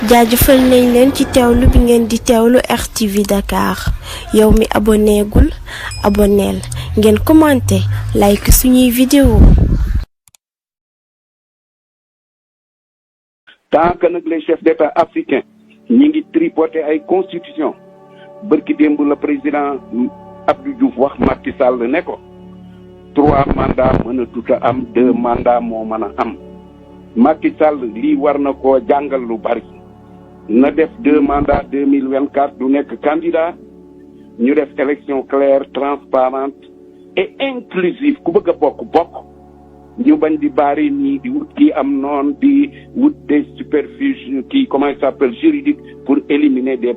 jaajëfal nañ leen ci teewlu bi ngeen di teewlu RTV Dakar yow mi abonégul aboneel ngeen commenté like suñuy vidéo. Tant que nag les chefs d'État africains ñi ngi tripoter ay constitution bërki démb le président Abdou Diouf wax Macky Sall ne ko 3 mandats mën a tuta am 2 mandats moo mën a am Macky Sall lii war na koo jàngal lu bari na def 2 mandats 2024 du nekk candidat ñu def élection claire transparente et inclusive ku bëgg a bokk ñu bañ di bari nii di wut kii am noon di wut des superfuges kii comment il s'appelle juridique pour éliminer des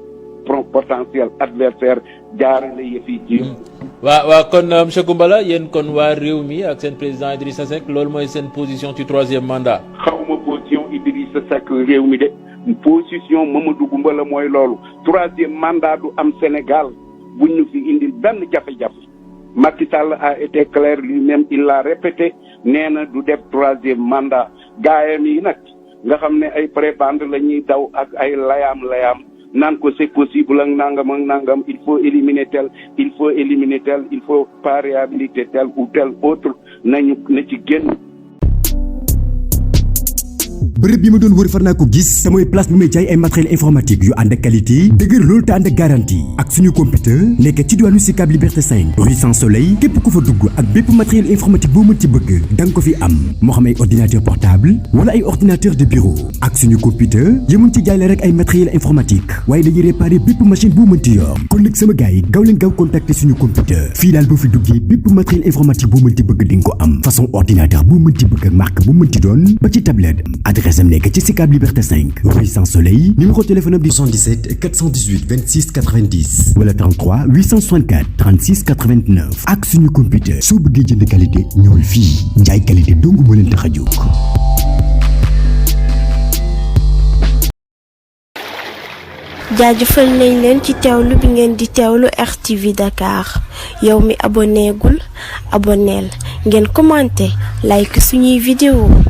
potentiels adversaires jaarale yëf yi ci waaw kon monsieur Goumbala yéen kon waa réew mi ak seen président Idrissa Seck loolu mooy seen position ci 3e mandat. xawma position Idrissa Seck réew mi de position Mamadou Goumbala mooy loolu 3e mandat du am Sénégal buñ ñu fi indil benn jafe-jafe Macky Sall a été clair lui-même il l'a répété nee na du def 3e mandat gaayam yi nag nga xam ne ay prébande la ñuy daw ak ay layaam naan ko c'est possible ak nangam il faut éliminer tel il faut pas réhabiliter tel ou tel autre na ci génn. bërëb bi ma doon wër far naa ko gis te mooy place bi may jaay ay matériel informatique yu ànd ak qualité dëgër loolu te ànd ak garantie ak suñu computer nekk ci diwaanu Sicap Liberté 5 rue Sans Soleil képp ku fa dugg ak bépp matériel informatique boo mën ci bëgg da nga ko fi am moo xam ay ordinateur portable wala ay ordinateur de bureau ak suñu computer yëmuñ ci jaay la rek ay matériel informatique waaye dañuy réparer bépp machine boo mën ci yor kon nag sama gars yi gaaw leen gaaw contacter suñu computer fii daal boo fi duggee bépp matériel informatique boo mën ci bëgg di nga ko am façon ordinateur boo mën ci bëgg ak marque boo mën ci doon ba ci tablette adresse am nekk ci Sicap Liberté 5 rue Sans Soleil numéro téléphone am di 77 418 26 90 wala 33 864 36 89 ak suñu computer soo bëggee jënd qualité ñëwal fii njaay qualité dong moo leen tax a jóg. jaajëfal nañ leen ci teewlu bi ngeen di teewlu RTV Dakar yow mi abonégul aboneel ngeen commenté like suñuy vidéo.